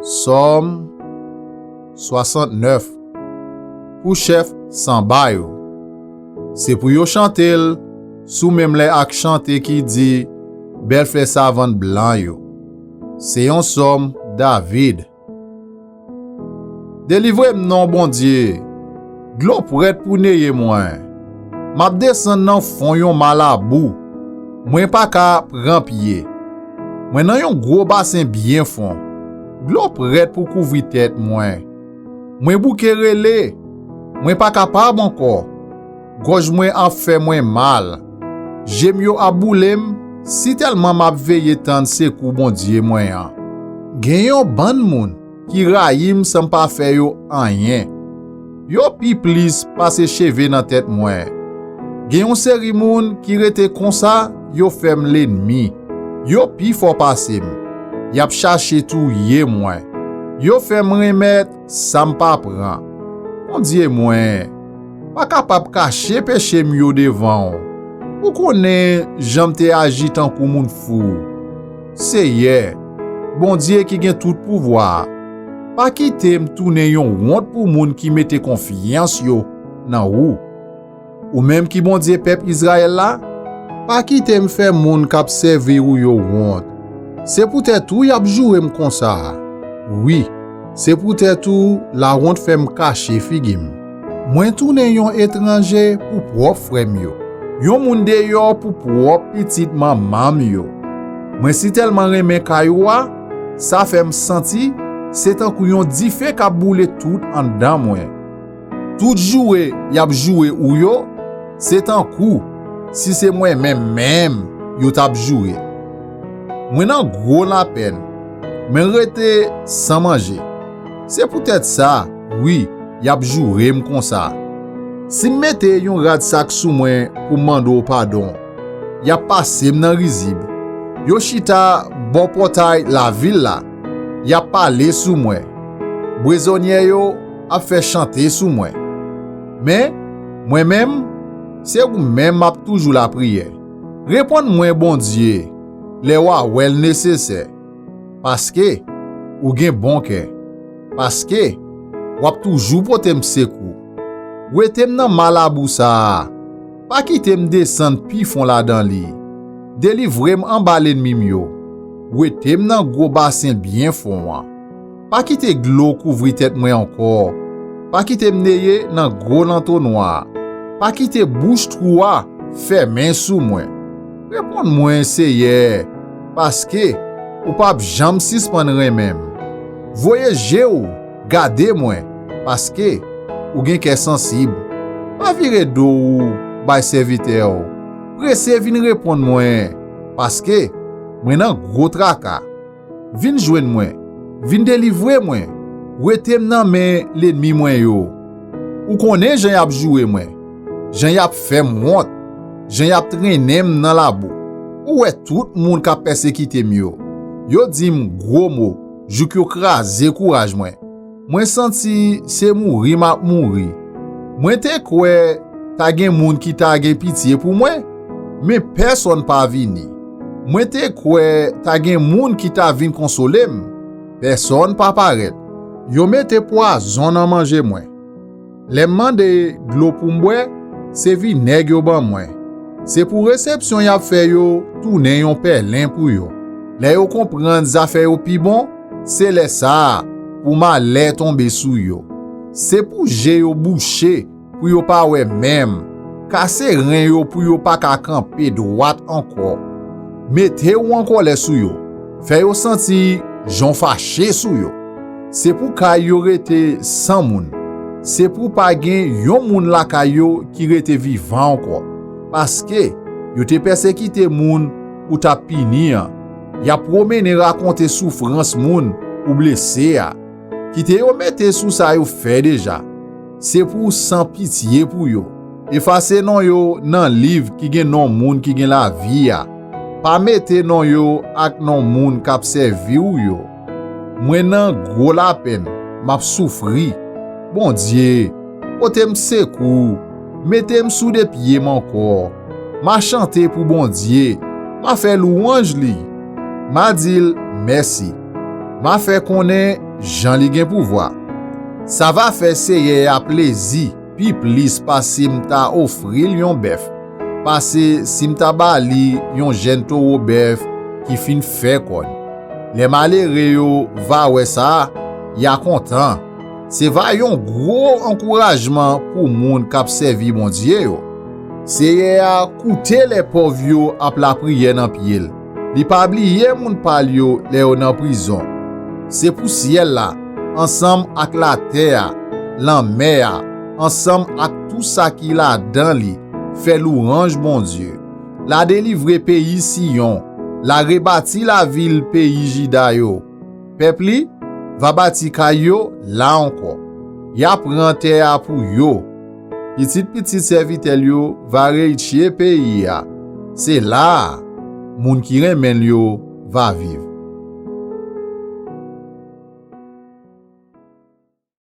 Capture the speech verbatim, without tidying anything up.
Sòm swasantnèf. Pou chèf sanba yo. Se pou yo chante l sou menm lè ak chante ki di, bèl flè savann blan yo. Se yon sòm David. Delivre m non, Bondye. Dlo prèt pou neye mwen. M ap desann nan fon yon ma labou. Mwen pa ka pran pye. Mwen nan yon gwo basen byen fon. Dlo prèt pou kouvri tèt mwen. Mwen bouke rele. Mwen pa kapab ankò. Gòj mwen ap fè mwen mal. Je m yo ap boule m, sitèlman m ap veye tann sekou Bondye mwen an. Gen yon bann moun ki rayi m san m pa fè yo anyen. Yo pi plis pase cheve nan tèt mwen. Gen yon seri moun ki rete konsa, yo fè m lènmi. Yo pi fò pase m. Y ap chache touye mwen. Yo fè m renmèt sa m pa pran. Bondye mwen, pa kapab kache peche m yo devan w. Ou konnen jan m te aji tankou moun fou. Seyè, Bondye ki gen tout pouvwa a, pa kite m tounen yon wont pou moun ki mete konfyans yo nan ou. Ou menm ki Bondye pèp Izrayèl la, pa kite m fè moun k ap sèvi ou yo wont. Se poutèt ou y ap joure m konsa a. Wi, se poutèt ou lawont fè m kache figi m. Mwen tounen yon etranje pou pwòp frè m yo, yon moun deyò pou pwòp pitit manman m yo. Mwen sitèlman renmen kay ou a, sa fè m santi se tankou yon dife k ap boule tout anndan mwen. Tout joure y ap joure ou yo, se tankou si se mwen menm menm yo t ap joure. Mwen nan gwo lapèn, mwen rete san manje. Se poutèt sa, wi, y ap joure m konsa. Si m mete yon rad sak sou mwen pou m mande w padon, y ap pase m nan rizib. Yo chita bò pòtay lavil la, y ap pale sou mwen. Brezonyè yo ap fè chante sou mwen. Men, mwen menm, se ou menm m ap toujou lapriyè. Reponn mwen, Bondye, lè w a wè l nesesè, paske ou gen bon kè, paske w ap toujou pote m sekou. Wete m nan ma labou sa a, pa kite m desann pi fon ladan li. Delivre m anba lènmi m yo. Wete m nan gwo basen byen fon an. Pa kite dlo kouvri tèt mwen ankò. Pa kite m neye nan gwo lantonwa a. Pa kite bouch twou a fèmen sou mwen. Reponn mwen, Seyè, paske ou p ap janm sispann renmen m. Voye je w gade mwen, paske ou gen kè sansib. Pa vire do w bay sèvitè w. Prese vin reponn mwen, paske mwen nan gwo traka. Vin jwenn mwen, vin delivre mwen, wete m nan men lènmi mwen yo. Ou konnen jan y ap joure mwen, jan y ap fè m wont, jan y ap trennen m nan labou. Ou wè tout moun k ap pèsekite m yo. Yo di m gwo mo, jouk yo kraze kouraj mwen. Mwen santi se mouri m ap mouri. Mwen te kwè ta gen moun ki ta gen pitye pou mwen, men pèsonn pa vini. Mwen te kwè ta gen moun ki ta vin konsole m, pèsonn pa parèt. Yo mete pwazon nan manje mwen. Lè m mande dlo pou m bwè, se vinèg yo ban mwen. Se pou resepsyon y ap fè yo tounen yon pèlen pou yo. Lè yo konprann zafè yo pi bon, se lè sa a pou malè tonbe sou yo. Se pou je yo bouche pou yo pa wè menm, kase ren yo pou yo pa ka kanpe dwat ankò. Mete w an kòlè sou yo, fè yo santi jan w fache sou yo. Se pou kay yo rete san moun. Se pou pa gen yon moun lakay yo ki rete vivan ankò. Paske yo te pèsekite moun ou t ap pini an. Y ap pwomennen rakonte soufrans moun ou blese a. Kite yo mete sou sa yo fè deja. Se pou w san pitye pou yo. Efase non yo nan liv ki gen non moun ki gen lavi a. Pa mete non yo ak non moun k ap sèvi w yo. Mwen nan gwo lapenn, m ap soufri. Bondye, pote m sekou, mete m sou de pye m ankò. M a chante pou Bondye, m a fè lwanj li, m a di l mèsi. M a fè konnen jan li gen pouvwa. Sa va fè Seyè a plezi pi plis pase m ta ofri l yon bèf, pase si m ta ba li yon jèn towo bèf ki fin fè kòn. Lè malere yo va wè sa, y a kontan. Se va yon gwo ankourajman pou moun k ap sèvi Bondye yo. Seyè a koute lè pòv yo ap lapriyè nan pye l. Li pa bliye moun pa l yo lè yo nan prizon. Se pou syèl la, ansanm ak latè a, lanmè a, ansanm ak tou sa ki ladan li, fè lwanj Bondye. L a delivre peyi Siyon, l a rebati lavil peyi Jida yo. Pèp li va bati kay yo la ankò. Y a pran tè a pou yo. Pitit pitit sèvitè l yo va reyitye peyi a. Se la a moun ki renmen l yo va viv.